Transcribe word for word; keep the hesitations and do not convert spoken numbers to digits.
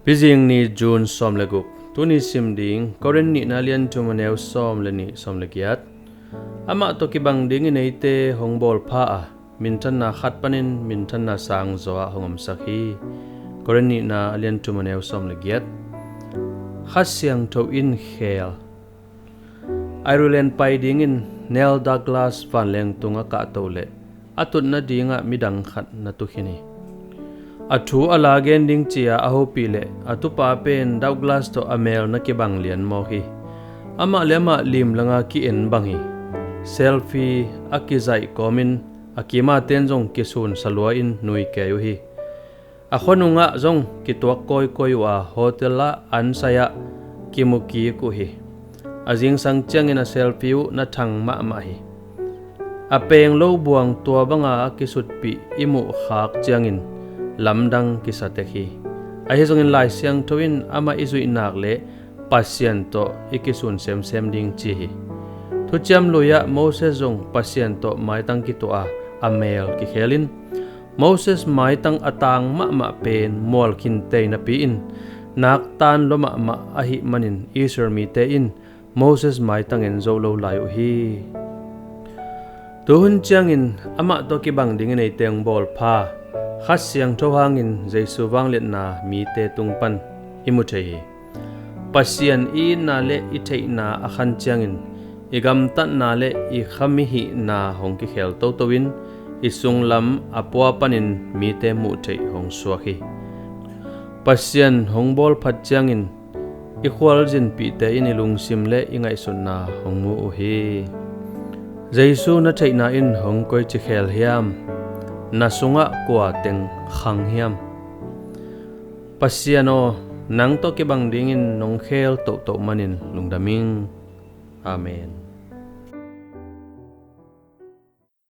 Pizing ni, June sawm le guk. Tuni sim ding Korin nihna a lian thum, a neu sawm le nih, sawm le giat. Amah tawh kibang dingin eite hong bawlpha a, minthanna khat panin minthanna sang zaw ah hong omsak hi. Korin nihna a lian thum, a neu sawm le giat. Kha Siangtho in kheel. Ireland pai dingin Neil Douglas vanleng tungah kahto leh a tutna dingah midang khat na tukhin hi. A thu a la gen ding ci-a a hopih leh a tupa pen Douglas tawh a mel na kibang lian mawk hi. Amah le amah limlanga ki-en bang hi. Selfie a kizaih kawmin a kimate'n zong kisunsa lua-in nui kei uh hi. A khuanungah zong kituak kawikawi uh a, hotel ah an sai-ah kimu kik uh hi. A zingsang ciangin a selfie uh na thang mahmah hi. A peng lo buang tua banga a kisutpih i muhkhak ciangin lamdang kisa tek hi. Ahi zongin Lai Siangtho in amah i zuih nak leh Pasian tawh i kisun semsem ding ci hi. Thuciam Lui-ah Moses zong Pasian tawh maitang kituah a, a mel kikhelin, Moses maitang a tang mahmah pen mual khin tei napi-in naktan lua mahmah ahih manin Israel mite in Moses maitang en zo lo lai uh hi. Tuhun ciangin amah tawh kibang dingin eite hong bawlpha, Kha Siangtho hangin Jesu vangliatna mite tung pan i mu thei hi. Pasian i itna le i theihna a khan ciangin i gamtatna le i kha mihihna hong kikhel toto-in i sunglam a pua panin mite muh theih hong suak hi. Pasian hong bawlphat ciangin i khualzinpihte in i lungsim le i ngaihsutna hong mu uh hi. Jesu na theihna in hong koici khel hiam? Na sungah kua teng khang hiam? Pasian aw, nang tawh kibang dingin nong khel tohtoh manin lungdam ing. Amen.